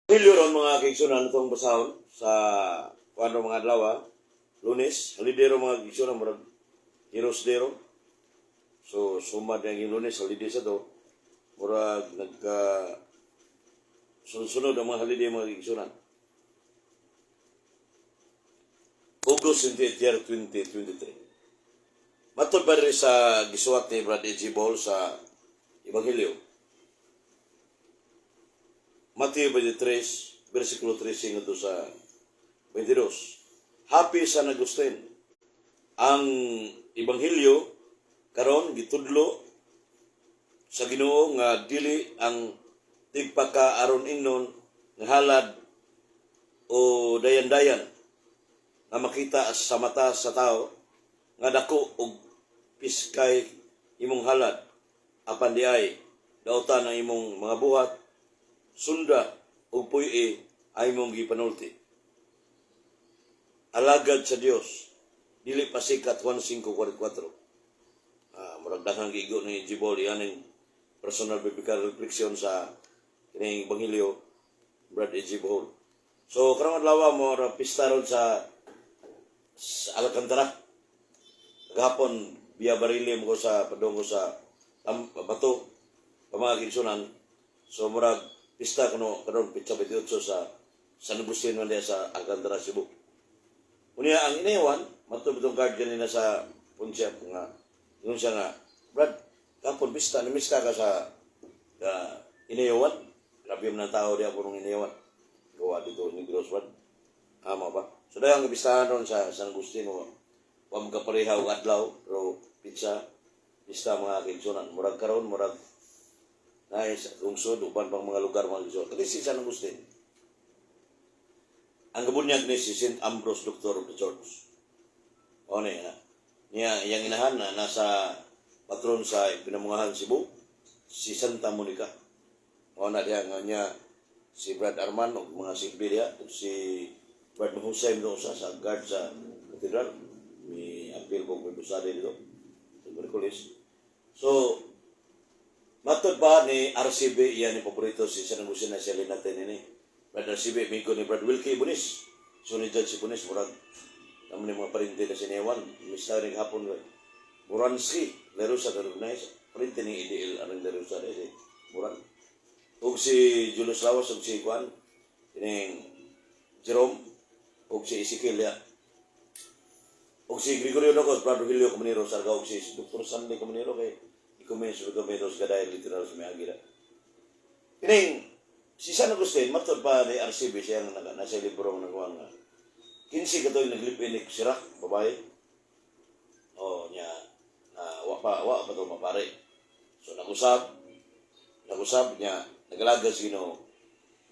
Hilyo ron, mga kaigsunan, itong basahon sa kuan mga adlaw, Lunes, holiday ro, mga kaigsunan, murag Heroes Day ro. So sumad ang yung Lunes, holiday sa to. Murag nagka sunod-sunod ang mga holiday, mga kaigsunan. August 28 year 2023. Matod pa rin sa gisuwat ni Brad A.G. Ball sa Ebanghelyo, Mateo 23, versikulo 13 ngadto sa 22. Happy San Agustin. Ang Ebanghelyo karon gitudlo sa Ginoo nga dili ang tigpaka aron ingnon nga halad o dayan-dayan nga makita sa mata sa tao nga dako og piskay imong halad, apan di ay dautan ang imong mga buhat, sunda ug puy-i ay imong gipanulti. Alagad sa Dios, dili pasikat, Juan 5:44. Murag daghang giigo ni Gibol iyaning personal biblical reflection sa kining Ebanghelyo, Brad A.G. Bohol. So karong adlaw mo ra pista ron sa Alcantara. Gahapon biya barili mo ko sa padung ko sa Bato pamagigsunan. So murag pista kuno karon pitsa 28 sa San Agustin man diya sa Alcantara, Cebu. Unya ang inayawan, matod itong guard ganina sa Punsya nga ingon siya nga, "Brad, kapon pista, namista ka sa inayawan." Grabe man ang tao diya punong inayawan. Gawa dito Negros, Brad. Ama ba? So dahil ang kapistahan ron sa San Agustin mo, wa magkapareha og adlaw, pero pizza, pista, mga kaigsunan. Murag karon, murag na sa lungsod, uban pang mga lugar, mga kaigsunan. Kasi si San Agustin, ang gabunyag ni si St. Ambrose, Doctor of the Church. O niya, niya, iyang inahan na nasa patron sa Pinamungahan Cebu, si Santa Monica. O na diya nga niya si Brad Arman og mga silbi diya, ug si Brad Mahusay do sa guard sa cathedral. Mi appeal ko may busade dito sa Merkulis. So, matod ba ni RCB, iyan ni paborito si San Agustin na siya natin ini. Brad RCB, migo ni Brad Wilkie Bunis. So ni Judge Bunis, murag naman ni mga parente na sinewan. Mista rin hapon eh. Muranski, Lerusa, recognize. Parente ni IDL, anong Lerusa si Muran. Ug si Julius Lawas, ug si Juan, kining Jerome, ug si Ezekiel ya. Ug si Gregorio Nocos, Brad Rogelio Caminero, Sarga, ug si Dr. Sandy Caminero, kay i-commence with Caminero sa Gaday, literal sa may agira. Kining, si San Agustin, matod pa ni RCB siya ang nasa libro nga nagawa nga 15 ka tuig naglipin ni Sirak, babae. O, niya, na wa pa to mapare. So, nag-usab niya, nag-alagad sa Ginoo.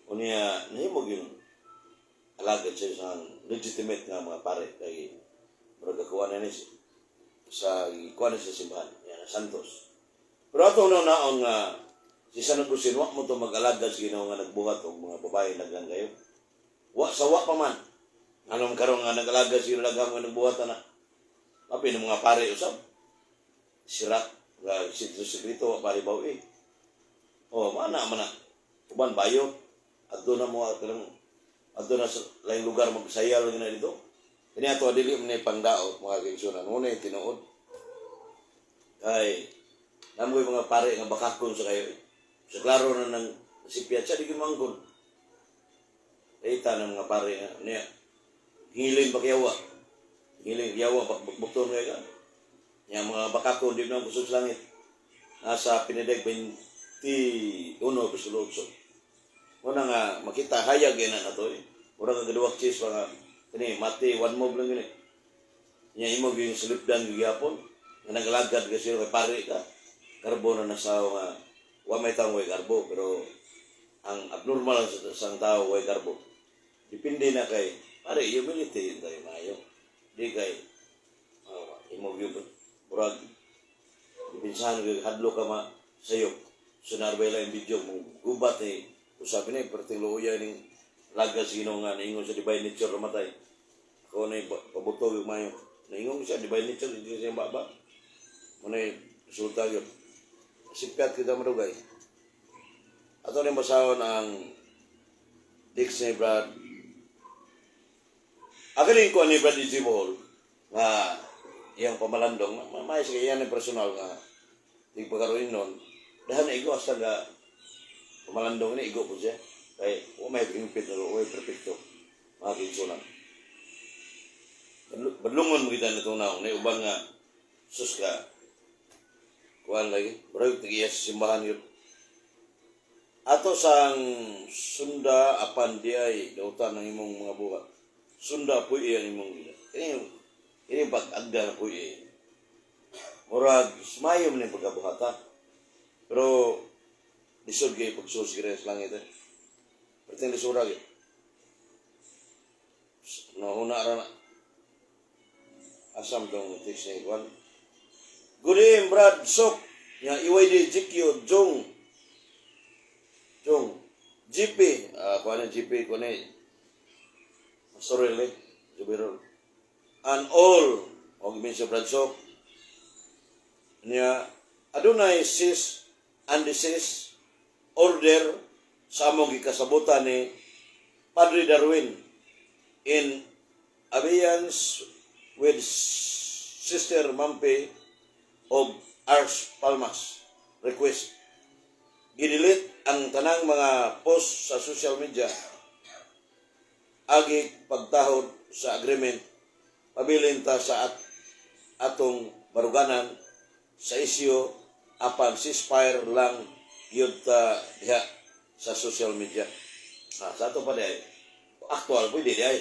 O niya, nahimog yung alagad siya sa legitimate nga mga pare kay murag kuha na ni sa kuha na sa simbahan, yan, Santos. Pero ato na naon nga si San Agustin wa mo to mag-alagad sa Ginoo nga nagbuhat og mga babae naglang kayo. Wa sa wa pa man. Anong karon nga nag-alagad sa Ginoo daghang nga nagbuhat na. Labi ng mga pare usab. Sirak nga si sekreto wa pahibaw eh. Oh, mana mana. Uban bayo adto na mo kanang adto na sa laing lugar magsayal na dito. Kini ato dili man ni pangdaot, mga kaigsunan. Muna yung tinuod. Kay namoy mga pare nga bakakon sa kayo. Sa klaro na ng sipyat siya, di manggon. Kita ng mga pare nga niya. Ngilin pa kiyawa. Ngilin kiyawa, bakbukton kayo ka. Yang mga bakakon, di na kusog sa langit. Nasa Pinedeg 21, versikulo 8. Muna nga, makita, hayag yan na to eh. Mura nga gaduwak cheese pa nga, kini, mati, one move lang yun eh. Nya imo yung silipdan gihapon, nga nagalagad kasi kay pare ka. Garbo na nasa nga, wa may taong way garbo, pero ang abnormal sa ang tao way garbo. Depende na kay, pare, humility yun tayo maayo. Di kay, imo yung murag, dipinsahan kay hadlo ka ma sayo. Sunarbay lang yung video mong gubat eh. Usapin na eh, perting luya ning lagas Ginoo nga naingon sa divine nature namatay. Ako na pabutog yung mayo. Naingon siya divine nature, hindi siya baba. Muna resulta yun. Sipyat kita madugay. Ato ni basahon ang Dix ni Brad. Agaling ko ni Brad E.G. Bohol nga iyang pamalandong, may sige iyan ni personal nga tigpagaroin nun. Dahan na igo hasta nga pamalandong ni igo po siya. Kay wa may hingpit na wa may perfecto. Mga kinsunan. Badlungon mo kita na itong naong. Na uban nga sus ka. Kuan lagi. Murag tigiya sa simbahan yun. Ato sang sunda apan di ay dautan ng imong mga buhat. Sunda po ang imong gila. Kini yung pag-agda na po iya. Murag sumayo man yung pagkabuhata. Pero lisod kay pagsus sa langit eh. Pero lisod gyud. Nauna ra na. Asam tong text ni Juan. Good evening, Brad Sok. Ya, EYD GQ Jong. Jong. GP. Ah, kuha na GP ko na. Sorry, le. Jubirol. And all. Og sa Brad Sok. Niya, adunay sis and sis order sa among gikasabutan ni Padre Darwin in abeyance with Sister Mampe of Ars Palmas request, gidelete ang tanang mga post sa social media agi pagtahod sa agreement. Pabilin ta sa atong baruganan sa isyu apan ceasefire lang gyud ta diha sa social media. Ah, sa ato pa di ay actual pwede di ay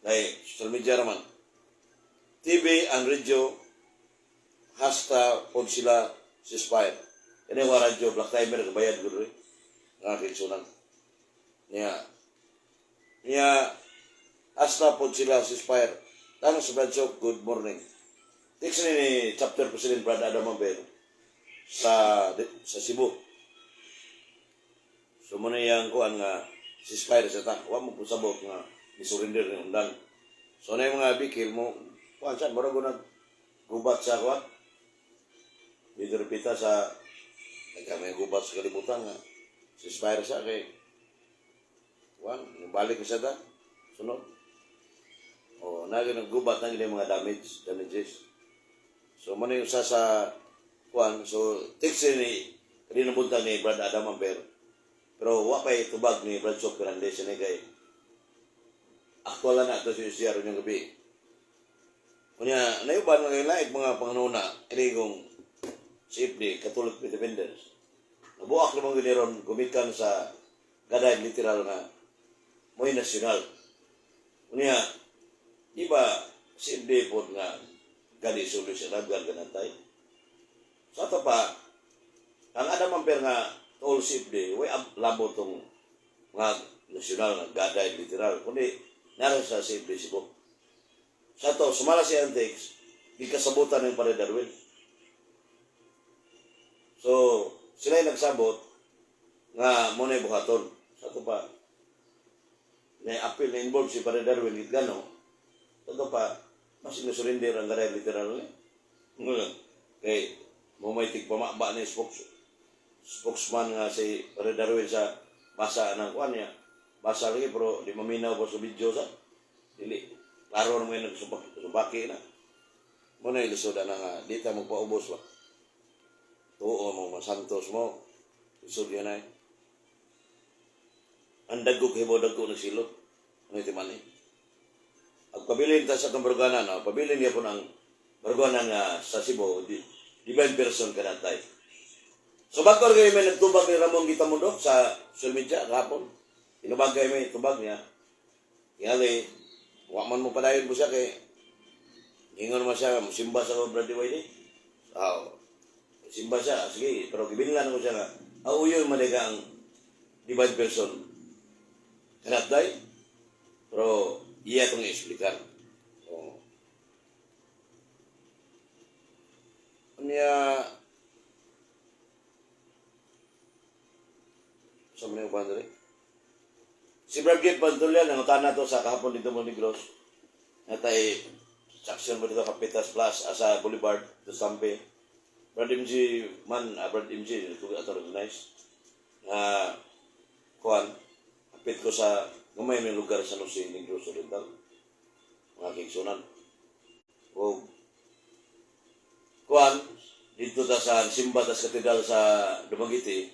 kay social media raman, TV and radio, hasta pod sila ceasefire. Kani wa radyo, black timer kabayad gud rin nga kinsunan niya niya hasta pod sila ceasefire. Thanks, Brad Sok. Good morning. Text ni Chapter President Brad Adam Amber sa Cebu. So mo na iyang kuan nga ceasefire sa ta. Wa mo pasabot nga ni-surrender ni undang. So na yung mga bikil mo kuan sa murag nag gubat sa kuan. Dito repita sa nagka may gubat sa kalibutan nga ceasefire sa kay kuan balik sa ta sunod. O nagi naggubat na yung mga damages. So mo na yung usa sa kuan, so text ni kanina buntag ni Brad Adam Amper. Pero wa pa'y tubag ni Brad Sok Fernandez ni kay aktual na ito si UCR yung gabi. Kunya, nayuban nga laik mga panganuna, kini kong CFD, Catholic Defenders. Nabuak naman gini ron, gumikan sa gaday literal nga mo'y nasyonal. Kunya, di ba CFD po nga gadi solution gan ganantay? Sa ato pa, ang Adam Amper nga tol CFD, way labo tong nga nasyonal nga gaday literal, kundi nara sa CFD Cebu. Sa to, sumala si Antics, gikasabutan ng Padre Darwin. So, sila yung nagsabot nga mo na buhaton. Sa to pa, na appeal na involved si Padre Darwin, gano, sa to pa, mas inusurrender ang gaday literal ni. Kay, mo may tigpamaba ni spokesman nga si Padre Darwin sa basa ng kuan niya. Basa lagi pero di maminaw pa sa video sa. Dili. Klaro naman yung nagsubaki na. Mo na ilisod na nga, di ta magpaubos ba. Tuo mo, masantos mo. Lisod yan ay. Ang dagko hibo dagko ng silot. Ano yung timan eh? Ang pabilin ta sa itong baruganan, no? Pabilin niya po ng baruganan nga sa Cebu, di, divine person kanatay. So bago kayo may nagtubag ni Ramon Gitamundo sa social media kahapon. Tinubag kayo may tubag niya. Tingali, wa man mo padayon po siya kay ingon man siya, musimba sa ko Brad DYD. Ah, simba siya, sige, pero gibinlan ko siya nga, ah, uyoy man ang divine person. Kanatay, pero iya itong i-explicar. Oh. Niya, sa mga yung pandre? Si Brad Gate Pantulyan, ang utana to sa kahapon dito mo Negros. Natay, section mo dito Kapitas Plus, asa Boulevard, to Sampe. Brad MG man, Brad MG, ito ato recognize. Na, kuan, apit ko sa Gamay may lugar sa Jose, Negros Oriental. Mga kaigsunan. O kuan dito ta sa simba ta sa katedral sa Dumaguete,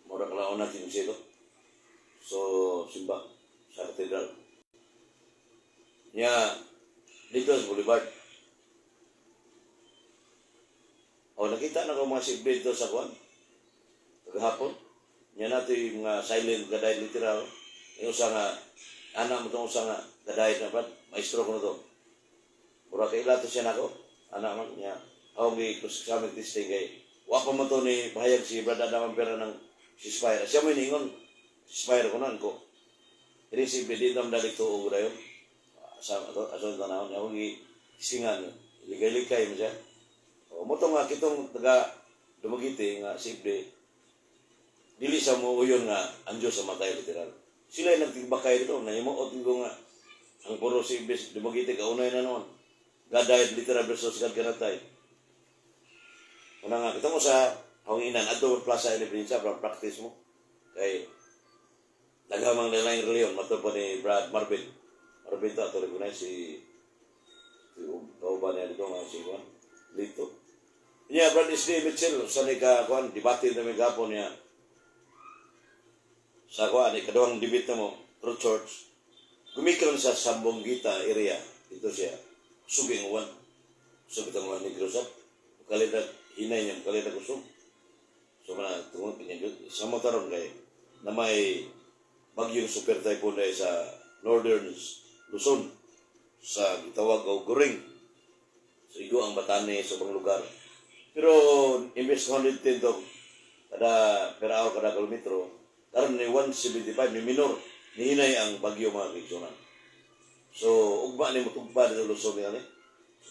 mura kalauna 15 to. So simba sa katedral. Nya dito sa Boulevard. O nakita na ko mga silbi dito sa kuan kagahapon. Nya nato yung mga silent gaday literal. Yung usa nga anak mo itong usa nga gaday na brad, maestro ko na to. Mura kay ila to siya nako. Anak man niya. Ako gi cross-examine testing kay wa pa man to ni pahayag si Brad Adam ang pera ng ceasefire. Siya mo iningon ceasefire ko nan ko. Dili si dito ang dalik tuo dayon. Sa ato ato tanawon niya ako gi singan likay-likay mo siya. O mo to nga kitong taga Dumaguete nga simple dili sa mo uyon nga ang Diyos sa matay literal. Sila ay nagtigbakay dito, nahimuot ko nga ang puro si Ibis Dumaguete kaunay na noon. God died literal versus God cannot die. Una nga, kita mo sa hanginan, adto Plaza Independencia, para practice mo. Kay, daghamang lain reliyon, mato pa ni Brad Marvin. Marvin to, ato recognize si si kauban niya dito, mga si Juan, Lito. Niya, Brad S.D. Mitchell, sa ni ka, Juan, debate na may gapon niya. Sa kuan, ikaduhang debate na mo, True Church, gumikaron sa Sambongita area, dito siya, suging uwan. Suging itong mga Negros, ah. Kalita, hinay niya, kalita kusog. So, mana, tungod, kanya, sa mo taron kay, na may bagyong super typhoon dahil sa Northern Luzon, sa gitawag og Goring. So, igo ang Batanes sa ubang lugar. Pero, imbes 110 to, kada per hour, kada kilometro, karon ni 175 ni minor, nihinay ang bagyo, mga kaigsunan. So, ugma ni mutugpa dito Luzon niya ni.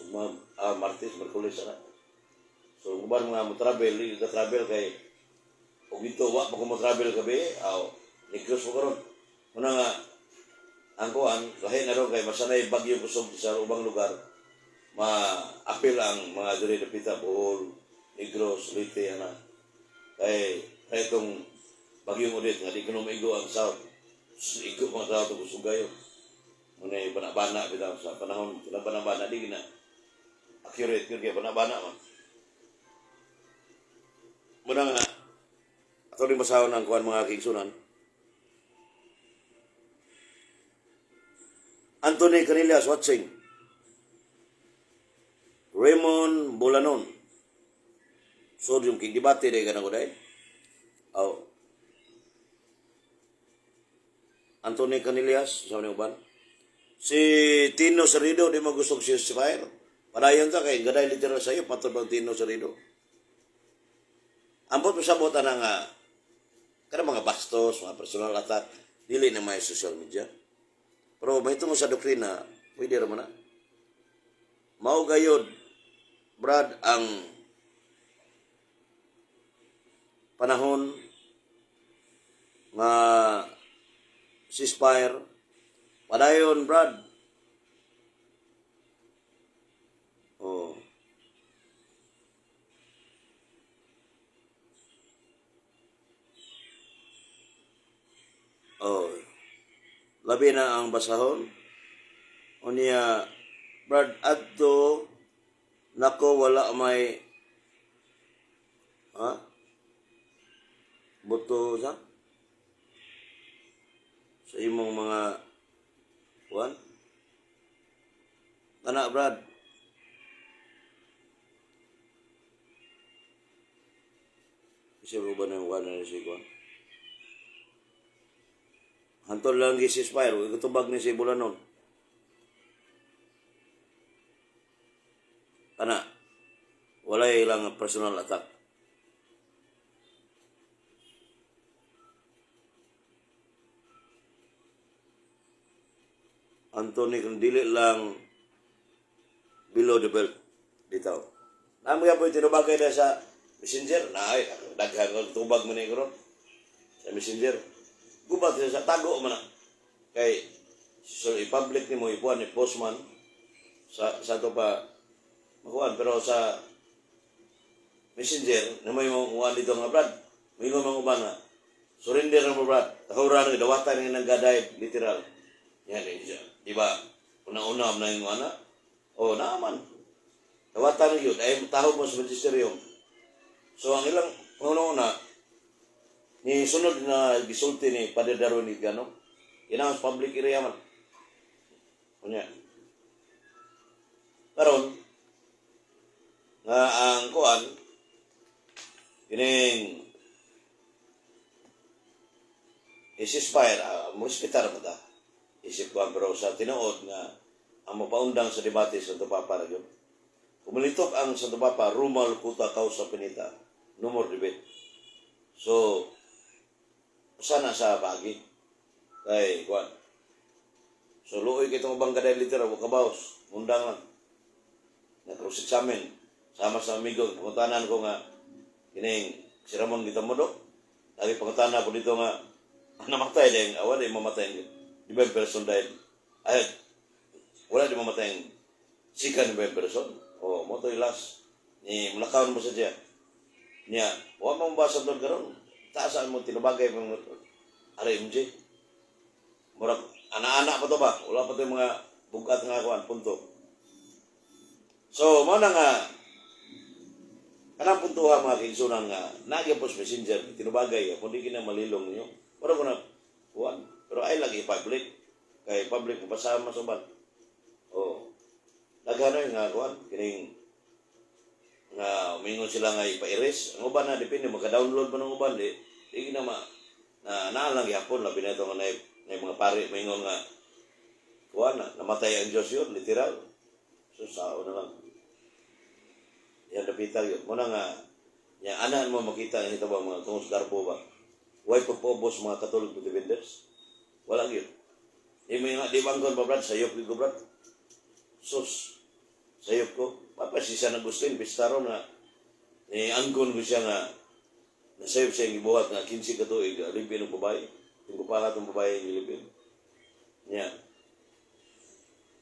Ugma, Martes, Merkulis, ana. So, uban mga mo travel, di ka travel kay og dito wa pa ko mo travel gabi, aw Negros mo karon. Muna nga ang kuan lahi na ron kay masanay bagyo kusog sa ubang lugar, ma-apil ang mga diri dapita Bohol, Negros, Leyte ana. Kay kay itong bagyong Odette nga di kuno maigo ang south. Igo mga south ug kusog gayo. Muna bana-bana bitaw sa panahon, bana-bana di gina accurate yun kay bana-bana man. Muna nga ato rin basahon ang kuan, mga kaigsunan. Anthony Canillas watching. Raymond Bolanon. So, yung king debate dahil ka na ko dahil. Oh. Anthony Canillas, sabi ni uban. Si Tino Sarido, di mo gusto si ceasefire. Padayon ta kay gaday literal sa iyo, patol bang Tino Sarido. Ambot mo sabot ana nga kada mga bastos, mga personal attack, dili na may social media. Pero may mo sa doktrina, pwede ra man na. Mao gayod, Brad, ang panahon nga ceasefire padayon, Brad. Oh, oh, labi na ang basahon unya, Brad. Adto nako wala may ha buto sa imong mga kuan kana, Brad. Kasi ba na yung kuan na si kuan. Hantol lang gi ceasefire, katubag ni si Bulanon. Kana walay lang personal attack. Anthony, kung dili lang below the belt dito. Namo po yung tinubagay na sa messenger. Na ay, daghan ko tubag mo ni karon sa messenger. Gubat siya sa tago man na. Kay so i-public nimo ipuan ni postman sa to pa makuan, pero sa messenger na may mga uwan dito nga, Brad. May mga uban na Surrender na mo, Brad. Tahura na, dawatan ng naggaday, literal. Yan, eh, siya. Di ba? Una-una na yung ana. Oh, naaman. Dawatan na yun. Ay, tahog mo sa magisterium. So, ang ilang una-una, ni sunod na gisulti ni Padre Darwin Igano, inang public area man. Unya. Karon nga ang kuan kining i-ceasefire, mo respetar mo ta. Isip ko pero sa tinuod nga ang mapaundang sa debate sa Santo Papa ra gyud. Kumulitok ang Santo Papa, Roma locuta causa finita. No more debate. So, sana sa pagi. Kay, kuan. So, luoy kay itong ubang gaday literal, wa kabaos. Undang lang. Na-cross examine. Sama sa amigo, pangutanan ko nga, kining si Ramon Gitamodo. Lagi pangutana ko dito nga, namatay din, awa di mamatay. Di ba person died? Ay, wala di mamatay ang sikan ba person? O, mo to last. Ni mulakaw mo sa siya. Niya, wa mo mabasa doon karon. Taasaan mo tinubagay mo RMJ. Murag ana-ana pa to ba? Wala pa to yung mga bugat nga kuan punto. So, mo na nga kanang puntuha, mga kaigsunan, nga nagya po sa Messenger tinubagay kung di kina malilong ninyo. Wala ko na kuan. Pero ay lagi public kay public mabasa man sa uban. Oh. Daghan na nga kuan kining nga umingon sila nga ipa-erase. Ang uban na depende maka-download pa ng uban di di na ma na naa lang gyapon, labi na ito nga na mga pare maingon nga kuan na namatay ang Diyos yun literal. So sao na lang. Yan dapita yun. Muna nga nya anan mo makita ang hitabo mga tungos garbo ba. Way pagpaubos mga Catholic defenders. Wala yun. Di mo nga di banggon pa, Brad, sayop ko, Brad. Sus, sayop ko. Papa si San Agustin, pistaro na ni anggon ko siya nga nasayop siya ang gibuhat nga 15 ka tuig live-in ng babae. Yung kupahat ng babae yung live-in. Niya.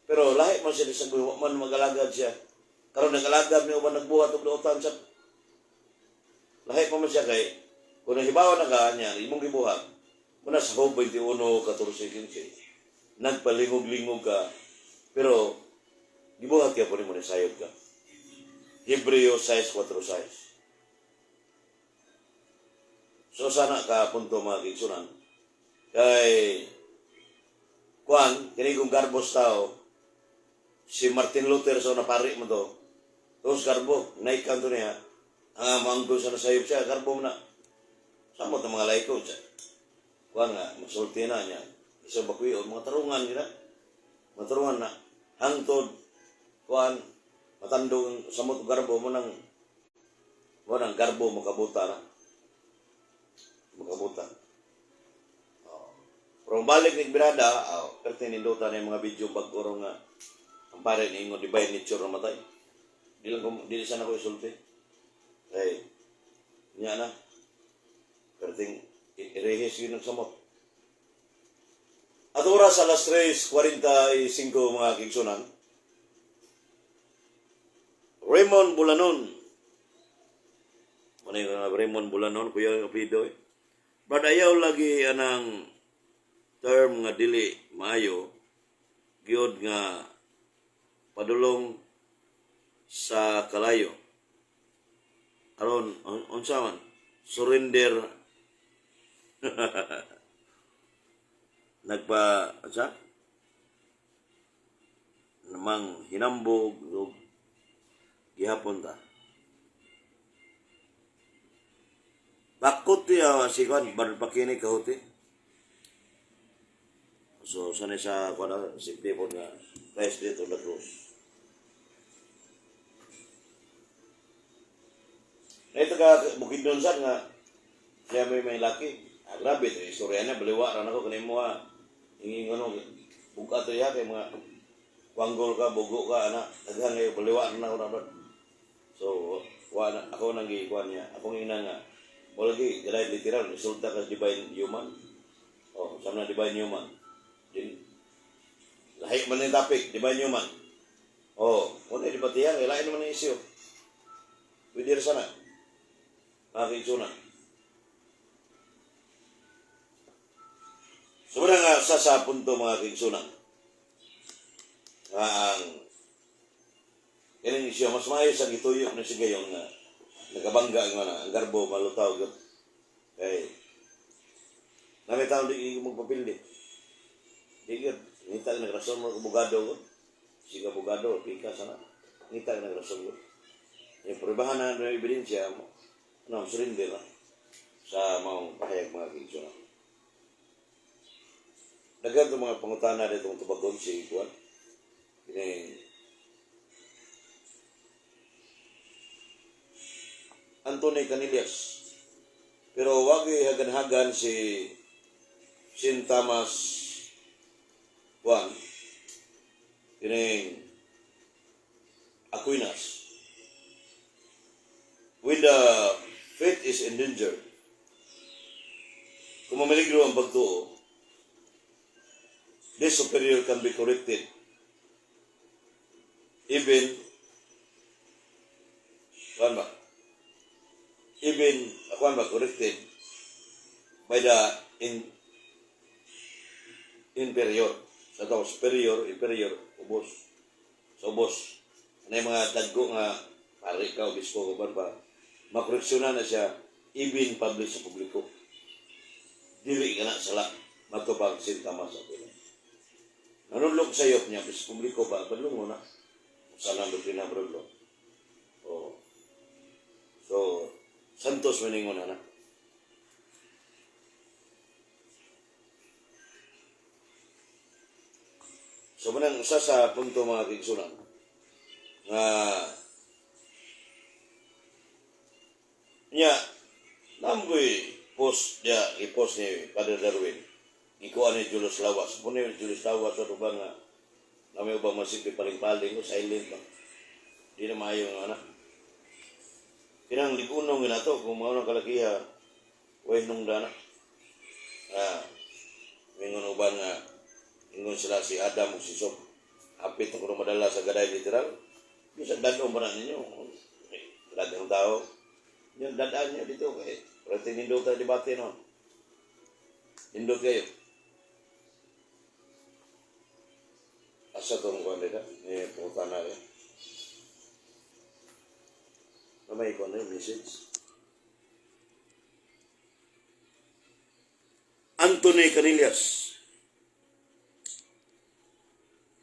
Pero lahi man siya sa wa man magalagad siya. Karon nag-alagad ni uban nagbuhat og dautan sa lahi pa man siya kay kung nahibaw na ka niya imong gibuhat muna sa Job 21, 14, 15, nagpalingog-lingog ka pero gibuhat ka po nimo ni sayop ka. Hebreo 6, 4, 6. So sana ka punto, mga kaigsunan, kay kuan kini kung garbos tao si Martin Luther sa napari mo to. Tapos garbo naikan to niya ang manggo sa nasayop siya garbo mo na samot ang mga laiko siya kuan nga masulti na niya isa bakwion mga tarungan gina mga tarungan na hangtod kuan matandong samot og garbo mo nang garbo makabuta na makabuta. Oh. Pero balik ni Birada, oh, perti ninduta na yung mga video bag-o ro nga ang pare ni ingon divine nature na matay. Di lang ko dili sana ko isulti. Kay niya na. Perting irehis yun ang samot. At oras alas 3:45, mga kaigsunan. Raymond Bulanon. Ano yung Raymond Bulanon, kuya yung apelyido eh. Brad, ayaw lagi anang term nga dili maayo gyud nga padulong sa kalayo. Aron unsa man surrender nagpa unsa namang hinambog ug gihapon ta. Bakot ya si Kwan, bar pakini kahuti. So, sanay sa kwan na, simple po nga, Christ dito on the cross. Na ito ka, bukid doon sa nga, siya may laki. Ah, grabe, ito, istorya niya, baliwa ran ako, kanimo ha, ingin ano, buka to ya, kay mga kwanggol ka, bugo ka, anak, daghan ngayon, baliwa ran ako na brad. So, wa na, ako nang gikuan niya, akong ina nga, wala gi, galay literal, resulta ka divine human. Oh, sama na divine human. Din, lahi man yung topic, divine human. Oh, wala di ba tiyang, ilain naman ang issue. Pwede rin sana. Mga kaigsunan. So muna nga sa punto, mga kaigsunan, nga ang kining siya mas maayo sa gituyo na siya gayon nga nakabangga nga na ang garbo malutaw gyud kay nami tao di magpapildi, di gyud ngita nag rason mo abogado ko sige, abogado pika sana ngita nag rason ko yung pruebahan na ng ebidensya mo ano, surrender na sa maong pahayag, mga kaigsunan. Daghan itong mga pangutana dito kung tubagon si Juan. Kining Anthony Canillas. Pero wag hagan-hagan si Saint Thomas Juan, kining Aquinas. When the faith is in danger, kung mamaligro ang pagtuo, this superior can be corrected. Even, kuan ba? Even, kuan ba, corrected by the inferior. Sa to, superior, inferior, ubos. Sa ubos. Ano yung mga dagko nga, pare ka, obispo, kuan ba, makoreksyonan na siya, even public sa publiko. Dili ka na sala, matubang Saint Thomas Aquino. Nanulog sa iyo niya, sa publiko ba, badlong mo na. Sana ang doktrina, bro. Oh. So, Santos maningon na na. So, manang usa sa punto, mga kaigsunan, nga niya, namgoy post niya, i-post ni Father Darwin, ikuha ni Julius Lawas. Kung ni Julius Lawas, ano ba nga, na may ubang masigli paling-paling ko, silent lang. Di na maayo nga anak. Pinang ligunong nga nato, kung mga nang kalakiha, way nung dana. Ah, mingon uban nga, ingon sila si Adam ug si Sob. Hapit na kuno madala sa gaday literal. Bisag dadong ba na ninyo? Daghang tao. Yung dadaan niya dito kay pero nindot ang debate no. Nindot kayo. Asa tong kuan nila? Eh, puta na rin. Na may kuan na yung message. Anthony Canillas.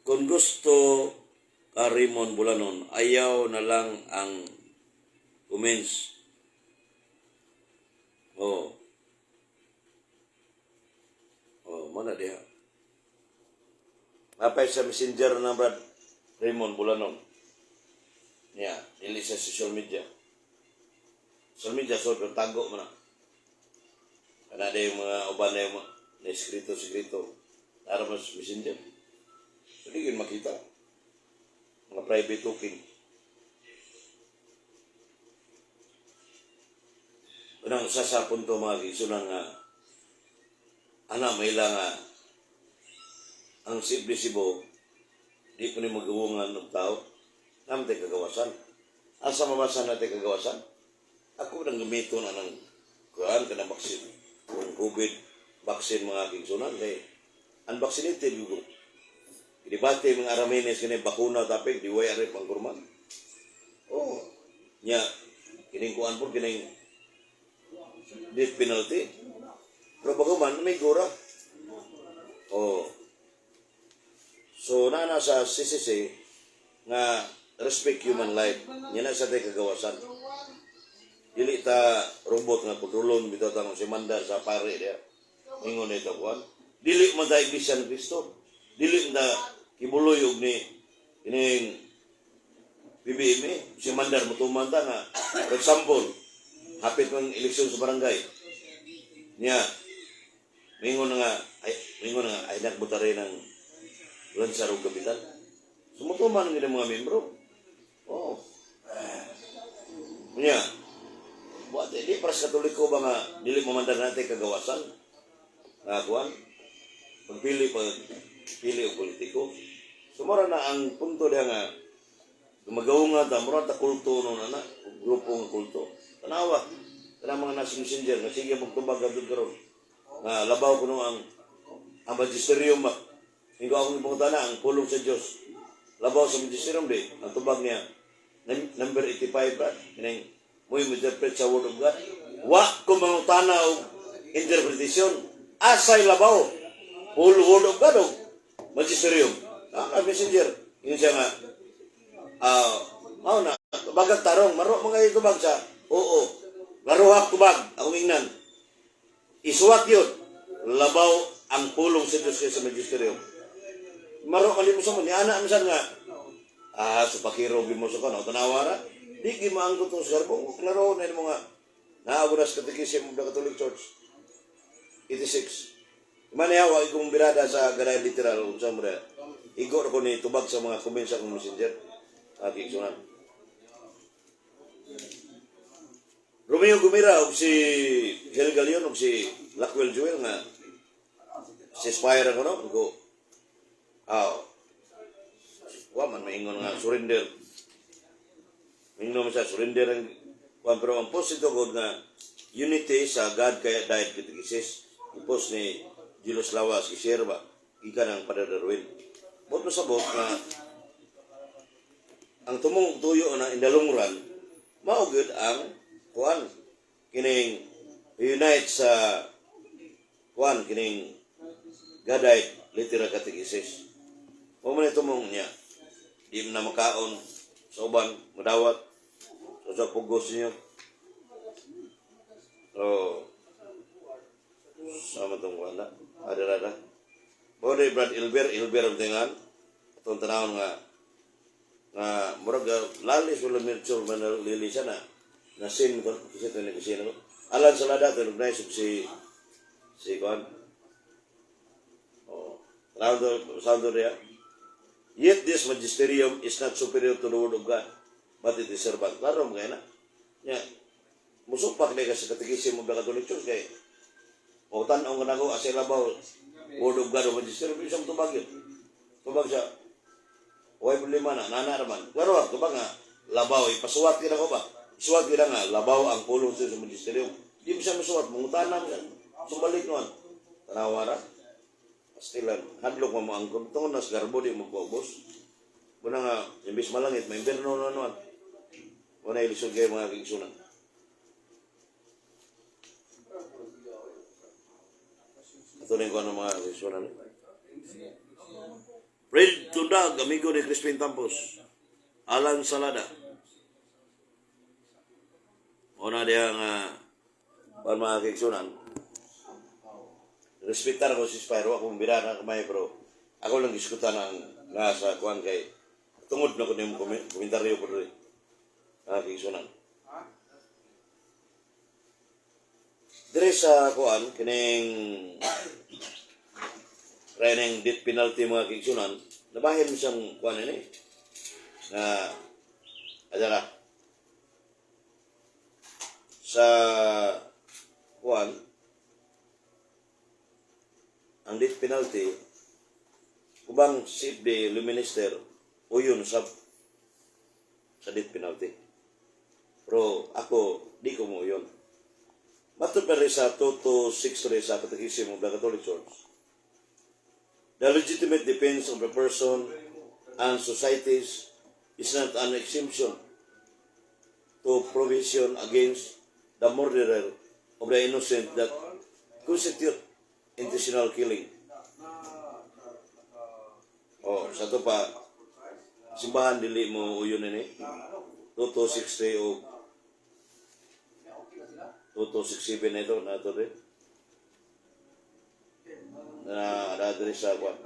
Kung gusto ka Raymond Bulanon, ayaw na lang ang comments. Oh. Oh, mana diha. Mapay sa messenger na Brad Raymond Bulanon. Niya, dili sa social media. Social media, so tago man na. Kana yung mga uban na yung mga na eskrito-eskrito. Para mas messenger. So, di yun makita. Mga private talking. Unang usa sa punto, mga kaigsunan, nga ana may nga ang CFD Cebu di ko ni magawungan ng tao naman kagawasan. Asa mabasa natin kagawasan? Ako nang gamiton na ng kuan kanang vaccine kung COVID vaccine, mga kaigsunan, kay unvaccinated yugo. Debate mga Aramenes kini bakuna tapik di way ari pangkurman. Oh, nya kining kuan po kining death penalty. Pero bago man may gura. Oh. So nana sa CCC nga respect human life. Nya na sa tay kagawasan. Dili ta robot nga kontrolon bitaw ta si manda sa pare diya. Ingon ito kuan. Dili man ta Iglesia ni Kristo. Dili man ta kibuloy og ni kining BBM eh. Si Mandar mutuman ta nga for example, hapit ng eleksyon sa barangay. Niya, mingon nga, ay, mingon nga, ay nagbutare ng lansar og kapital. Sumutuman ang mga membro. Oh. Niya, buat di para sa Katoliko ba nga dili mamandar natin kagawasan? Nga kuan, pagpili pag pili og politiko. So mura na ang punto diha nga gumagaw nga ta mura ta kulto no na na grupo nga kulto. Tanawa kanang mga nasa messenger nga sige magtubag adto karon. Nga labaw kuno ang Ang magisterium ba? Ingo akong pangutana, ang pulong sa Diyos labaw sa magisterium di? Ang tubag niya, number 85 ba? Kining mo yung interpret sa Word of God. Wa ko mangutana og interpretation. Asay labaw? Whole Word of God o magisterium? Ah, messenger. Yun siya nga, ah, mao na, tubag tarong, maro mga tubag sa, oo, laruhak tubag, akong ingnan. Isuwat yun, labaw ang pulong sa Diyos kaysa magisterium. Maro ka mo sa mo, ni ana minsan nga, ah, sa pakiro mo sa kano, tanawa ra, di gi maangkot tong sa garbong, klaro na yung mga, naabo na sa Catechism of the Catholic Church, 86. Manihawa, ikong birada sa garay literal, kung saan mo na, igo ko ni tubag sa mga comments sa akong messenger. Aking sunan. Romeo Gumira og si Gel Galion og si Lackwell Joel nga si Spire ako no ko, ah, wa man maingon nga surrender, maingon man sa surrender ang kuan, pero ang post ito god nga unity sa God kaya died catechesis, i-post ni Julius Lawas, i-share ba gikan ang Padre Darwin. Bot mo sabot nga ang tumong tuyo na in the long run mao gyud ang kuan kining unite sa kuan kining Godite literal catechesis. Mo man tumong niya di mo na makaon sa uban madawat sa pugos niyo. So sama tong kuan na ada ada mo ni Brad Ilber Ilber ang tingan atong tanawon nga nga murag lalis wala mirchor man lili siya na na sin ko kasi ito ni kusina ko Alan Salada to nice si si kuan, oh, tanawon to sound to niya. Yet this magisterium is not superior to the word of God, but it is servant. Klaro mo kaya na nya musupak na ka sa Catechism of the Catholic Church kay o tan-aw nga nako asa labaw, word of God o magisterium, isang tubag yun. Tubag siya. Way problema na, nana naman. Klaro, tubag nga, labaw, ipasuwat kita ko ba? Isuwat kita nga, labaw ang pulong sa magisterium. Di mo siya masuwat, mangutana mo siya. Sumalik naman. Tanawa ra. Pastilan, hadlok mo mo ang tungod na sa garbo, di mo magpaubos. Muna nga, imbis malangit, may imberno na naman. Wala ilisod kayo mga kigsunan. Ito na yung kung ano mga kigsunan. Fred Tundag, amigo ni Crispin Tampos. Alan Salada. Una diya nga, uh, mga kigsunan. Respetar ko si Spyro, akong bira na kamay, pero ako lang diskutan ang nasa kuan kay tungod na ko niyong komentaryo po rin. Mga kigsunan. Dire sa kuan, kining reneng death penalty mga kigsunan, nabahin mo siyang kuan ini na adara sa kuan ang death penalty ubang si the minister uyon sa death penalty, pero ako di ko mo yun. Matod pa rin sa 2263 sa Catechism of the Catholic Church, the legitimate defense of the person and societies is not an exemption to provision against the murderer of the innocent that constitute intentional killing. Oh, sa to pa, simbahan dili mo uyon ini 2263 o 2267 na ito na ito rin na na sa kwan.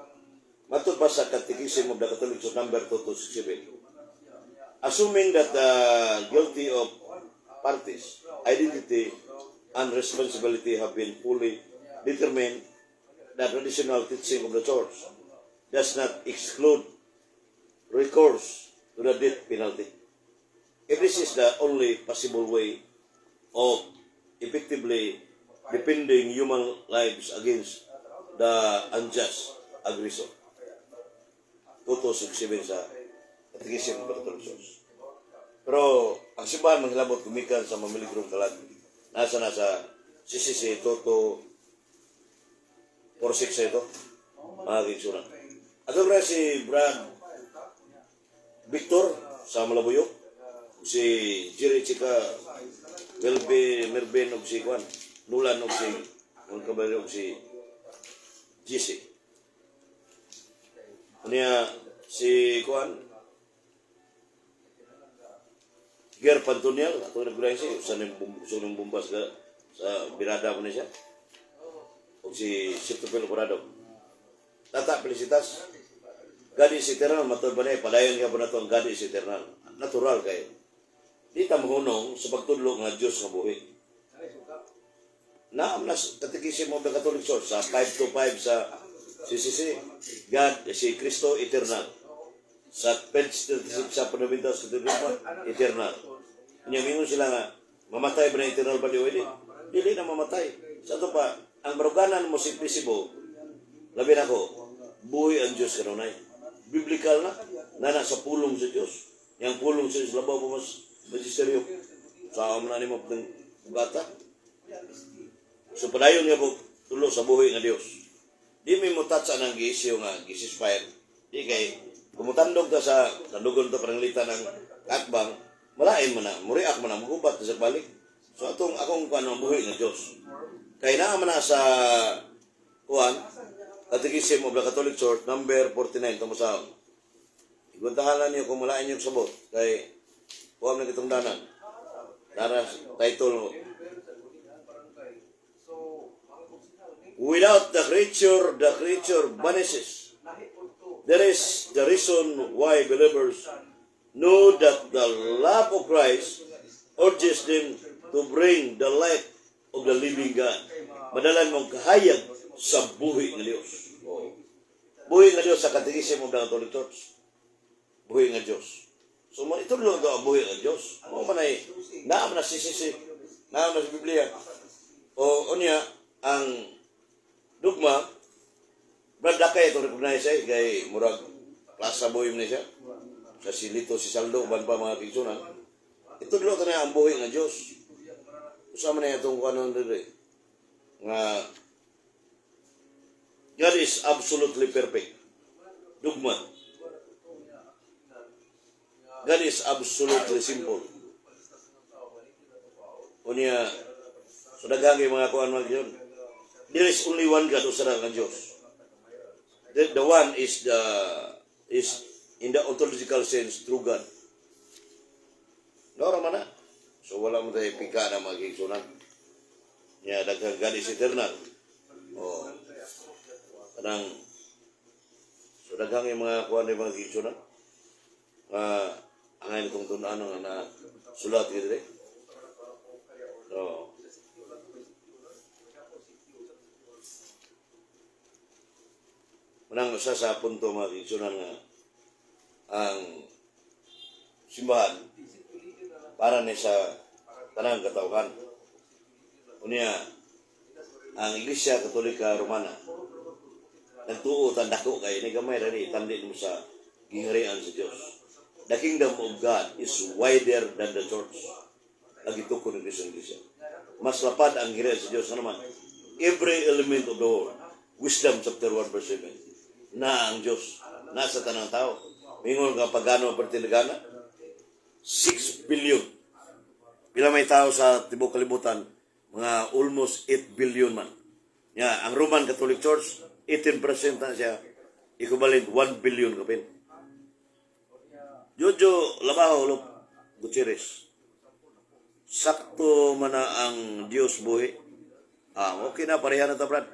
Matod pa sa Catechism of the Catholic Church number 2267. Assuming that the guilty of parties, identity and responsibility have been fully determined, the traditional teaching of the Church does not exclude recourse to the death penalty if this is the only possible way of effectively defending human lives against the unjust aggressor. 2267 sa Catechism of the Catholic Church. Pero ang simbahan manghilabot gumikan sa Mamiligrom Kalag. Nasa nasa CCC 2246 ito. Mga kaigsunan. Ato bra si Brad Victor sa Malabuyok, si Jerry Chika, Welby Mervin ug si Juan, Nulan ug si Juan Caballero ug si GC. Unya si Juan Ger Pantonial, ato nagbilang siya, usa ning bumbas ka sa birada mo ni siya. Ug si Sitopel Corrado. Tata Felicitas, God is eternal, matod ba niya, padayon ka po na to ang God is eternal. Natural kayo. Di ta mahunong sa pagtudlo nga Diyos nga buhi. Naam na Catechism of the Catholic Church sa 5 to 5 sa CCC, God, si Kristo eternal. Sa page 36 sa Fundamentals of the Dogma, eternal. Nya mingon sila nga, mamatay ba na eternal ba di o dili? Dili na mamatay. Sa ato pa, ang baruganan mo si Plisibo, labi na ko, buhi ang Diyos kanunay. Biblical na, nana sa pulong sa Diyos. Yang pulong sa Diyos, labaw pa mas magisteryo. Sa na nimo ng bata. So padayon nga po, tulo sa buhi nga Diyos. Di mi mo sa ng giisyo nga gisinspire. Di kay kumutandog ta sa tandugon ta pananglitan ng akbang, malain man na, muriak man na, mugubat sa balik. So atong akong kuan ang buhi nga Diyos. Kay naa man na sa kuan Catechism of the Catholic Church number 49 tamo sa. Iguntahan niyo kung malain yung sabot kay kuan na kitungdanan. Nara title, "Without the creature vanishes." There is the reason why believers know that the love of Christ urges them to bring the light of the living God. Madalan mong kahayag sa buhi ng Diyos. Oh. Buhi ng Diyos sa Catechism of the Catholic Church. Buhi ng Diyos. So, mo ito lang ang buhi ng Diyos. Mo man ay, naa man na CCC, naa man na sa Biblia. O, unya, ang dugma, Brad Lakay ito recognize eh, kay murag plaza boy man siya. Sa si Lito, si Saldo, uban pa mga kigsunan. Ito dulo na ang buhi ng Diyos. Usa man na itong kanon diri. Nga God is absolutely perfect. Dugma. God is absolutely simple. Unya, so daghang kay mga kuan mga yun. There is only one God, usa ra ka Diyos. The one is in the ontological sense true God. Nora man na. So wala mo tayo pika na magigsunan. Nya daghang God is eternal. Oh. Kanang so daghang yung mga kuan yung mga gigsunan. Nga angay itong tun-an nga na sulat diri. So manang usa sa punto, mga kigsunan, nga ang simbahan para ni sa tanang katawhan. Unya, ang Iglesia Katolika Romana nagtuo tan dako kay ni gamay ra ni tandi mo sa gingharian sa Dios. The kingdom of God is wider than the church. Lagi tukon ng Kristo ang Iglesia. Mas lapad ang gingharian sa Dios naman. Every element of the world. Wisdom chapter 1 verse 7. Na ang Diyos nasa tanang tao. Mingon nga pagano ang pertinagana? 6 billion. Pila may tao sa tibuok kalibutan? Mga almost 8 billion man. Ya, ang Roman Catholic Church, 18% na siya, equivalent 1 billion kapin. Jojo Labaho Lop Gutierrez. Sakto man na ang Diyos buhi. Ah, okay na pareha na ta, Brad.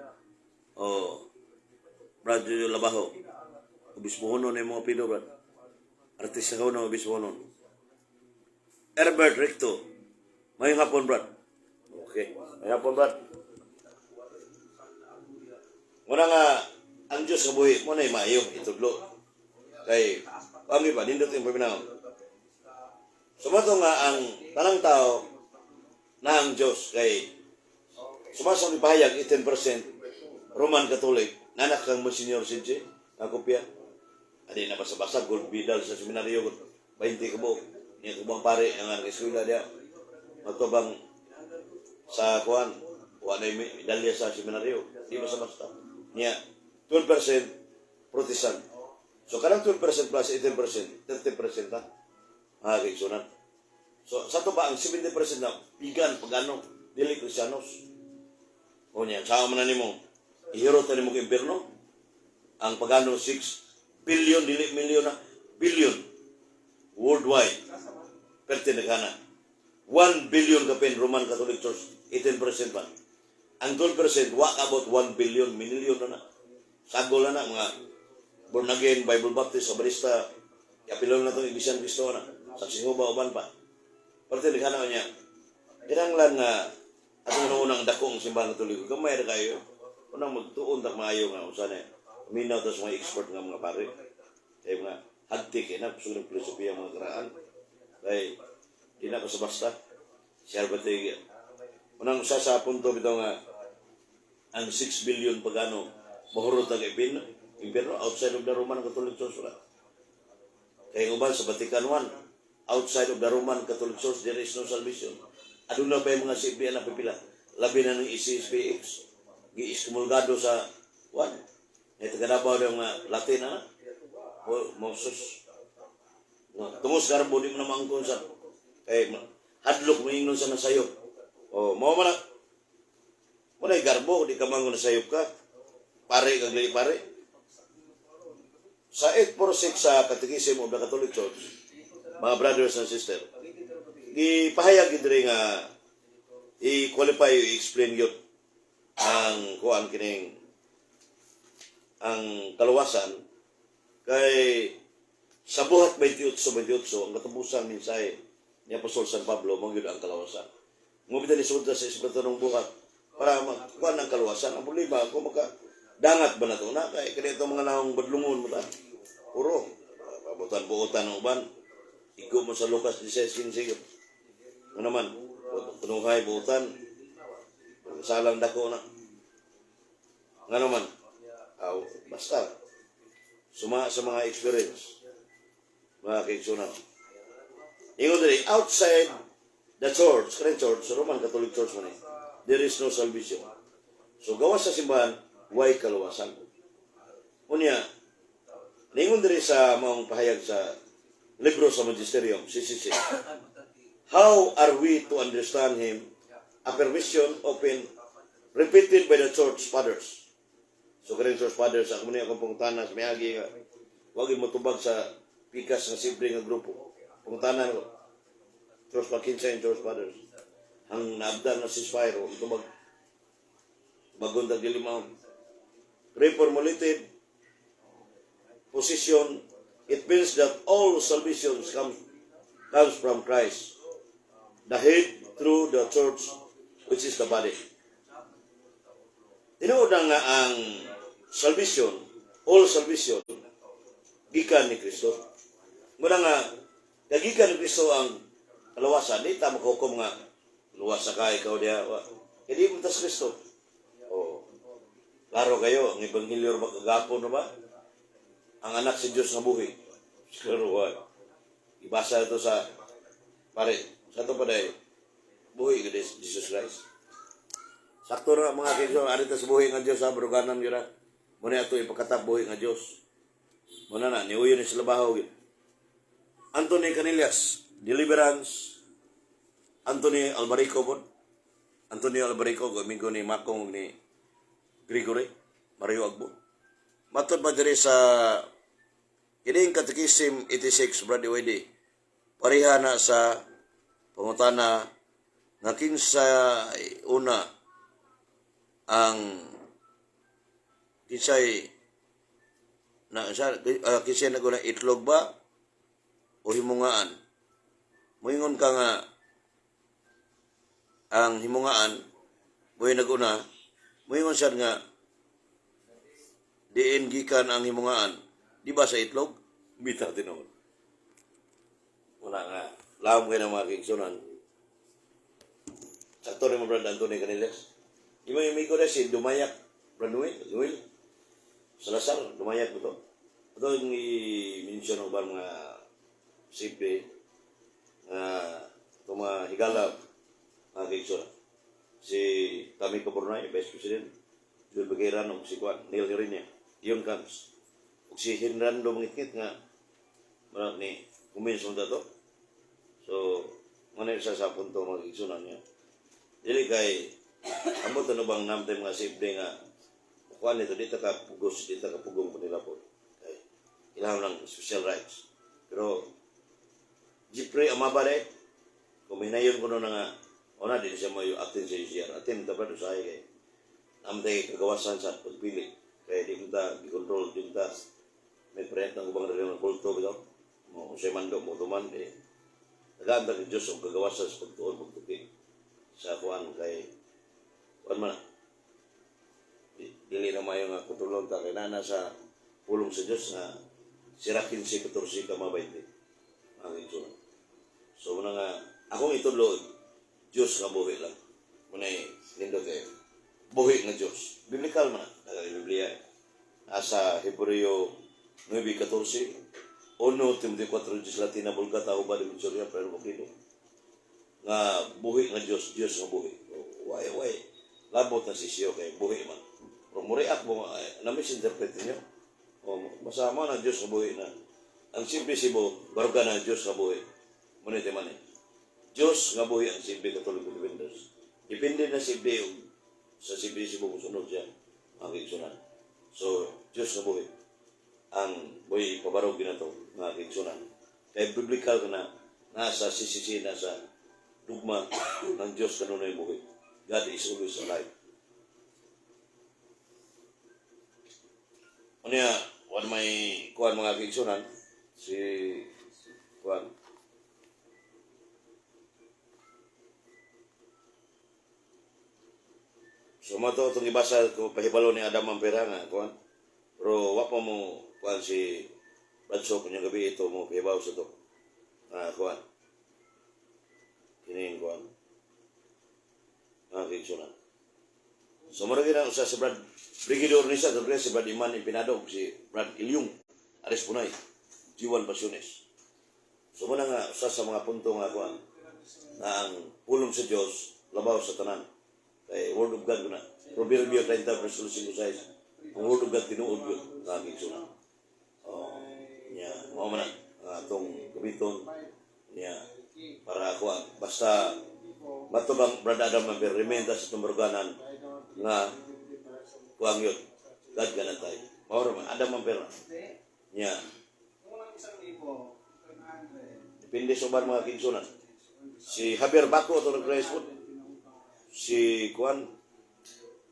Oh. Brad Jojo Labaho. Obispo na yung mga pido, Brad. Artista ko na obispo nun. Herbert Recto. Mayong hapon, Brad. Okay. Mayong hapon, Brad. Muna nga, ang Diyos nga buhi, mo na maayo, itudlo. Kay, pami ba, nindot yung paminaw. Sumato nga ang tanang tao na ang Diyos kay sumasang ipahayag 18% Roman Catholic nanak kang Monsignor CJ nga kopya adi na basa-basa gold medal sa seminaryo 20 ka buok niya kubang pare ang eskwela diya matubang sa kuan wa na medalya sa seminaryo di basta-basta niya 12% Protestant. So kanang 12% plus 18%, 30% ha. Mga kaigsunan. So sa to ba ang 70% na pagan, pagano, dili Kristiyanos. O niya, sa man na nimo, ihirot na nimo kay impierno. Ang pagano 6 billion, dili million na, billion worldwide. Perte naghana. 1 billion kapin Roman Catholic Church, 18% pa. Ang 12%, wa about 1 billion, million na na. Sagol na na, mga born again, Bible Baptist, Abarista, yapilon na itong Iglesia ni Cristo na. Sa Singuba, uban pa. Perte naghana niya. Kinahanglan nga atong unang dako ang Simbahan Katoliko. Gamay ra kayo. Unang magtuon tak maayo nga usa na. Minaw ta sa mga expert nga mga pare. Kay mga hagti kay na kusog ng filosofiya mga karaan. Kay di na ko sa basta. Siya ba tayo. Unang usa sa punto bitaw nga ang 6 billion pagano mahurot ang impierno outside of the Roman Catholic Church, wala. Kay uban sa Vatican I, outside of the Roman Catholic Church there is no salvation. Aduna pa yung mga CBN na pipila. Labi na ng ICSPX. Gi-excomulgado sa one. May taga Davao ng mga Latin na. O, Moses. No, tungos garbo di mo na maangkon sa kay hadlok mo ingnon sa nasayop. O, mao man na. Mo na garbo di ka mangon nasayop ka. Pare kag dili pare. Sa 846 sa Catechism of the Catholic Church, mga brothers and sisters, gipahayag gid diri nga i-qualify, i-explain yun ang kuan kining ang kaluwasan kay sa Buhat 28:28, ang katapusang mensahe ni Apostol San Pablo mao gyud ang kalawasan. Mo bitaw ni sa Espiritu ng buhat para makuan ang kaluwasan. Ang problema kung maka dangat ba na to na kay kanito mga naong badlungon mo ta. Puro pabutan-buotan ng uban. Igo mo sa Lucas 16:15. Ano naman, punuhay, buutan. Salang dako na. Nga naman, aw, basta, suma sa mga experience, mga kaigsunan. Ingon diri, outside the church, kanang church, Roman Catholic Church man eh, there is no salvation. So gawas sa simbahan, way kaluwasan. Unya, ningon diri sa maong pahayag sa libro sa Magisterium, CCC. How are we to understand him? A permission often repeated by the church fathers. So kaning church fathers, ako ni akong pangutana sa miagi nga wag mo tubag sa pikas nga simple nga grupo. Pangutana ko. Church pa kinsa yung church fathers. Ang naabdan na ceasefire, o tubag. Bagon tag dili mao. Reformulated position, it means that all salvations comes from Christ, the head, through the church, which is the body. Tinuod na nga ang salvation, all salvation, gikan ni Kristo. Muna nga, kagikan ni Kristo ang kaluwasan, di ta makahukom nga, luwas ka ikaw diha. Hindi mo tas Kristo. Oh. Klaro kayo, ang Ebanghelyo ba kagapon na ba? Ang anak si Diyos nga buhi. Klaro wa. Ibasa ito sa pare, sa ito pa dahil, buhi ka Jesus Christ. Sakto na mga kaibigan, ari ta sa buhi nga Diyos ha, baruganan yun ha. Muna ato ipakatap buhi nga Diyos. Muna na, niuyo ni sila bahaw yun. Anthony Canillas, Deliverance, Anthony Albarico po. Antonio Albarico, amigo ni Makong ni Gregory, Mario Agbo. Matod pa diri sa kining Catechism 86, Brother Wede, pareha na sa pangutana nga kinsa una ang kinsay na sa kinsay naguna, itlog ba o himungaan? Moingon ka nga ang himungaan mo'y naguna. Moingon siya nga diin gikan ang himungaan, di ba sa itlog? Bitaw tinuod. Wala nga lahom kayo ng mga kaigsunan. Sakto rin mo, Brad Anthony Caniles. Yung mga amigo na si Dumayak, Brad Noel, Noel Salazar, Dumayak ba to? Ito yung i-mention ng mga simple nga itong mga higala, mga kaigsunan. Si Tami Caburnay, Vice President, Joel Bagueran, o si Juan, Neil Herenia, Ion Camps. Si Hinrando Mangitngit nga murag ni kumbinsi mo to. So, muna isa sa punto, mga igsunan niya. Dili kay ambot ano bang namtay mga safety nga kuan nito, dito ka pugos, dito ka pugong po nila po. Kay kailangan ng special rights. Pero Jeffrey Amabare, kung hinayon ko no na nga, ona din siya mo yung atin sa UCR. Atin ta pa usahay kay amtay kagawasan sa pagpili. Kaya di mo ta gikontrol, di mo ta may prent ng ubang rin ng kulto bitaw. Mo unsay mando mo tuman eh. Tagaan ta kay Diyos og kagawasan sa pagtuon, pagtuki sa kuan kay kuan man na. Dili na mayo nga kontrolon ta kay nana sa pulong sa Diyos nga Sirach 15, 14 kama 20. Ang igsunan. So muna nga akong itudlo, Diyos nga buhi lang. Muna nindot eh. Buhi nga Diyos. Biblical man na. Nasa Biblia eh. Nasa Hebreo 9:14, 1 Timoteo 4:10, Latina Vulgata o ba Victoria pero okay nga buhi nga Diyos, Diyos nga buhi. Why, why? Labot na sisiyo kay buhi man. Pero muriak mo, ay, na-misinterpret niyo. O, masama na Diyos nga buhi na. Ang simple Cebu, baruga na Diyos nga buhi. Muna iti man eh. Diyos nga buhi ang CB Catholic Defenders. Depende na CB sa CB Cebu kung sunod siya. Ang igsunan. So, Diyos nga buhi. Ang buhi pabarog ginato, mga igsunan. Kay biblical ka na, nasa CCC, nasa dugma ng Diyos kanunay buhi. God is always alive. Unya, wan may kuan, mga kaigsunan, si kuan. So mo to itong ibasa ko pahibalo ni Adam ang pera nga kuan. Pero wa pa mo kuan si Badso kunyang gabi ito mo pahibaw sa to. Ah, kuan. Kini kuan. Mga kaigsunan. So mura gina usa sa Brad Brigidor ni sa si Brad Iman Impinado, si Brad Ilyong Aris Punay Jiwan Pasiones. So muna nga usa sa mga punto nga kuan na ang pulong sa Dios labaw sa tanan. Kay Word of God na. Proverbio 30 verse 5. Ang Word of God tinuod yun nga kaigsunan. Oh, niya, mao man na ang atong gamiton niya para kuan basta matubang Brad Adam na rementa sa tumburganan nga kuang yun God ganatay tayo mao ra man Adam ang pera niya. Unang 1,000, 100. Depende sa uban, mga kinsunan. Si Javier Baco ito nag po si kuan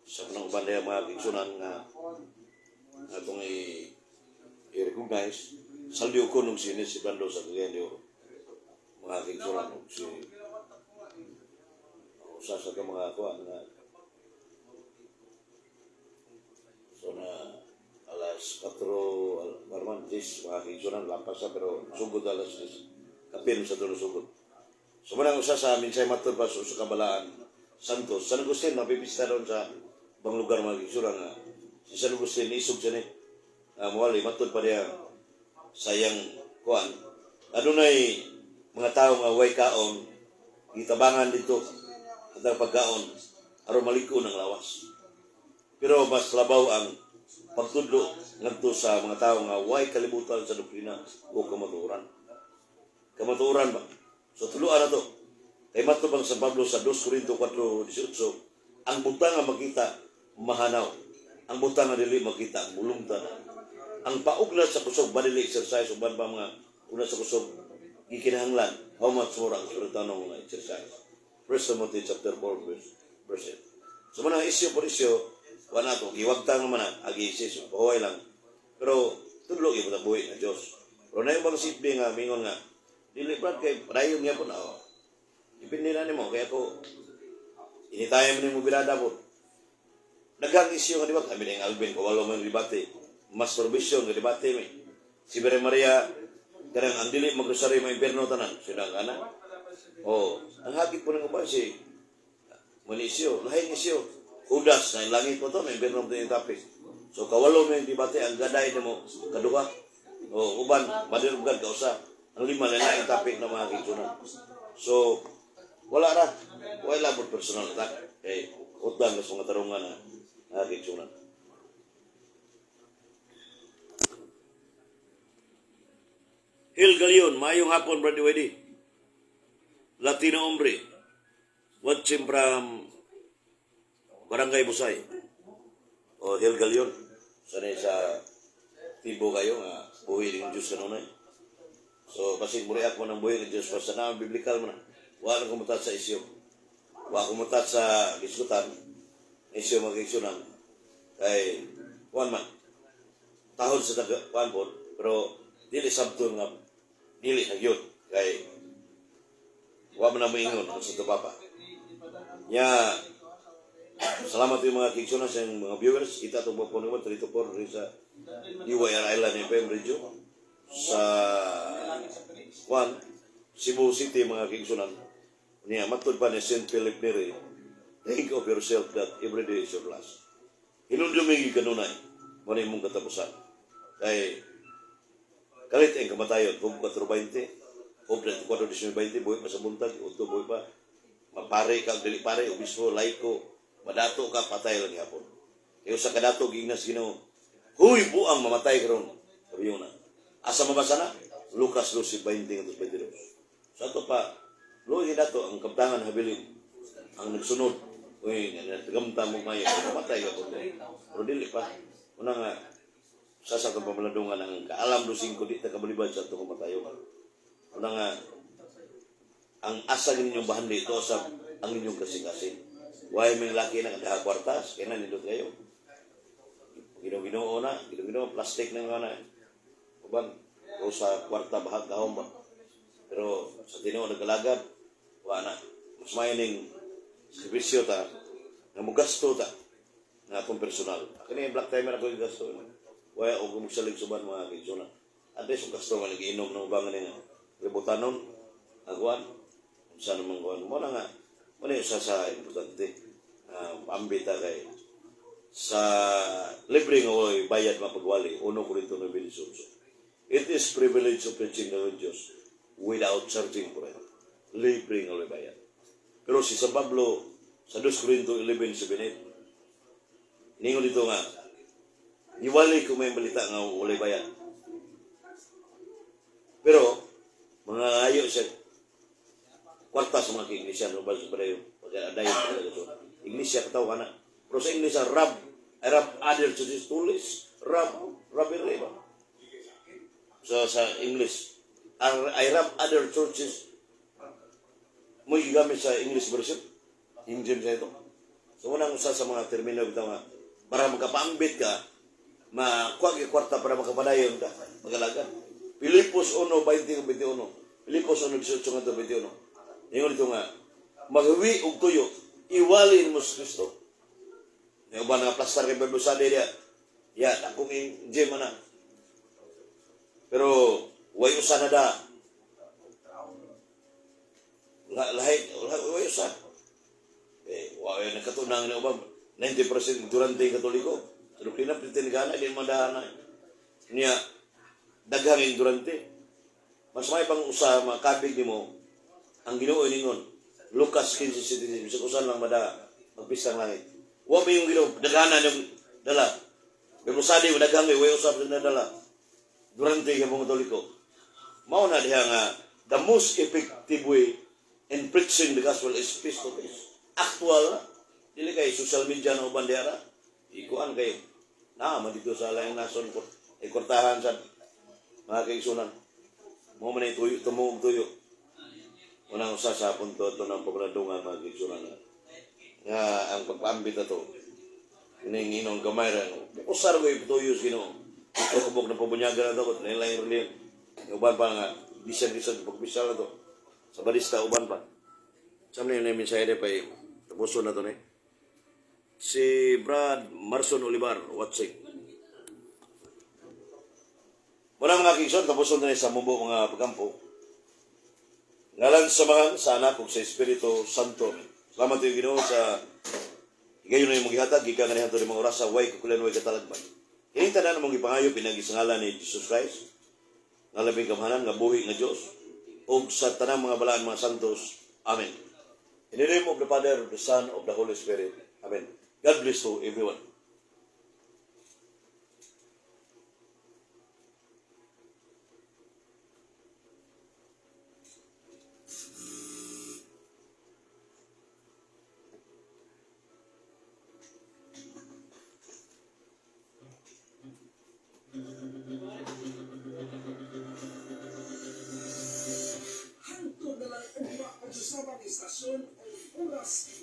sa kanang uban niya, mga kinsunan, nga atong i-recognize Saldio ko nung sinis si Bando sa Cagayan de Oro, mga kinsunan, ug si usa sa ka mga kuan nga. So na alas 4 marman 10, mga kaigsunan, lampas na pero sugod alas 10 kapin sa dulo sugod. So manang usa sa minsay matod pa sa usa ka balaan Santos San Agustin mapipista doon sa bang lugar, mga kaigsunan, nga si San Agustin isog siya ni muwali matod pa niya sayang kuan adunay mga tao nga way kaon, gitabangan dito at ang pagkaon aron maliko ng lawas, pero mas labaw ang pagtudlo ngadto sa mga tao nga way kalibutan sa doktrina o kamatuoran. Kamatuoran ba? So tuluan na to. Kay matto bang San Pablo sa 2 Corinto 4:18, ang butang nga makita mahanaw. Ang butang nga dili makita mulungtan. Ang pauglat sa kusog ba dili exercise, uban pa mga una sa kusog gikinahanglan, how much more ang espirituano nga exercise? 1 Timothy chapter 4 verse 8. So manang isyu por isyu, wala to giwagtang naman na agi isi pahuway lang. Pero tudlo gyud ang buhi ng Dios. Pero na yung bang sitbi nga mingon nga dili brad kay padayon nga po na oh. Depende na nimo kay ako initayan mo nimo birada po. Daghang isyu nga debate, kami ng Alvin ko walo man debate. Masturbation nga debate mi. Si Bere Maria kanang ang dili magrosaryo may impierno tanan. Sila kana. Oh, ang hagit po ng uban si Manisyo, lahi isyu. Judas na langit po to, may impierno po yung topic. So kawalo mo yung debate ang gaday nimo kaduha. O uban madirugad kausa. Ang lima na laing topic na mga kigsunan. So wala ra. Wala po personal attack. Kay utang sa mga tarungan na mga kigsunan. Hill Galion, maayong hapon, Brother Wedi. Latino Hombre, watching from Barangay Busay. O Hill Galion, sanay sa tibo kayo nga buhi ng Diyos kanunay. So, basig muriak mo ng buhi ng Diyos, basta na biblical mo na. Wala na kumutat sa isyo. Wa kumutat sa gisgutan, isyo magigsunan. Kay, kuan man, tahod sa taga, kuan po, pero dili sabton nga, dili na yun. Kay, wa man na moingon ang Santo Papa. Nya, salamat yung mga kigsunan sa inyong mga viewers. Kita itong po naman, 3 to 4 rin sa DYR Island FM Radio sa Juan, Cebu City, mga kigsunan. Niya, matod pa ni St. Philip Neri, "Think of yourself that every day is your last." Hinumdumi kanunay, mo na imong katapusan. Kay, kalit ang kamatayon, kung 4.20, kung 24.20, buhi pa sa buntag, udto buhi pa, mapare ka, dili pare, obispo, laiko, madato ka, patay lang yapon. Kaya sa kadato, giingnan sa Ginoo, "Huy, buang, mamatay karon." Sabi yun na. Asa mabasa na? Lucas 12, 20 22. Sa ato pa, luoy dato ang kabtangan habilin, ang nagsunod, uy, nagamta mo kayo, mamatay ka po. Pero dili pa. Una nga, sa atong pamalandungan ang kaalam lusing ko di ta kabalibad sa atong kamatayon. Una nga, ang asa ninyong bahandi ito sa ang inyong kasing-kasing. Why may laki na kadaha kwartas, kaya na nindot kayo. Ginoo-ginoo na, ginoo-ginoo, plastic na nga na. Uban, o sa kwarta bahag gahom ba. Pero sa tinuod nagkalagad, wa na. Mas may ning serbisyo ta, nga mugasto ta, nga akong personal. Kini black timer ako yung gasto. Waya og mugsalig suban mga kaigsoona. At least gasto nga nagiinom ng ubang nga libutanon, agwan, unsa naman kuan. Mo na nga, mo na yung isa sa importante. Ambita kay sa libre nga walay bayad mapagwali, 1 Corinto 9:18. It is privilege of preaching the word Diyos without charging for it. Libre nga walay bayad. Pero si San Pablo sa 2 Corinto 11:78, ningon dito nga, niwali ko may balita nga walay bayad. Pero, mga ayo siya, kwarta sa mga iglesia, no ba sa padayon, pagkadayon talaga so. Iglesia kataw na. Pero sa iglesia, rob, I rob other churches, tulis, rob, robbery ba? So sa English, I rob other churches, mo gigamit sa English version, King James na ito. So unang usa sa mga termino bitaw nga, para makapaambit ka, makuha ka kwarta para makapadayon ka, magalaga. Pilipos 1, 20 21. Pilipos 1, 18 21. Ingon dito nga, maghawi og tuyo, iwalin mo sa Kristo. Nga uban nga plastar kay Bible study diya. Ya, akong gym na. Pero, way usa na da. Lahi, way usa. Eh, wa nagkatunang na uban, 90% durante Katoliko. Sa doktrina, Pilitin di man na. Niya, daghang ignorante. Mas may pang usa makabig nimo ang Ginoo ningon. Lucas 15:76, bisag usan lang mada magpistang langit. Wa may yung Ginoo daghanan yung dala. Pero sadi mo daghang way usab na dala. Durante ka mga Katoliko. Mao na diha nga the most effective way in preaching the gospel is face to face. Actual na. Dili kay social media na uban diara. Ikuan kay na man dito sa laing nason ko. Ikortahan sa mga kaigsunan. Mo man ay tuyo, tumo og tuyo. Unang usa sa punto ito ng pagladungan mga kaigsunan nga. Nga ang pagpaambit ato ining inong gamay ra. Usar ko ituyo sa Ginoo. Ito kabuk na pabunyagan na ito, nila yung reliyon. Uban pa nga, bisan bisan pagbisal na to. Sa barista, uban pa. Sa mga yun mensahe pa tapuson na to ni. Si Brad Marson Olivar, watching. Muna mga kingson, tapuson na ni sa mumbo mga pagkampo. Ngalan sa mga sa Anak ug sa Espiritu Santo. Salamat yung Ginoo sa higayon na yung gihatag gikan nga niadto mga orasa way kukulan way katalagman. Kining tanan among gipangayo pinagi sa ngalan ni Jesus Christ, nga labing gamhanan nga buhi nga Dios ug sa tanang mga balaan mga santos. Amen. In the name of the Father, the Son, of the Holy Spirit. Amen. God bless to everyone. sitwasyon o oras.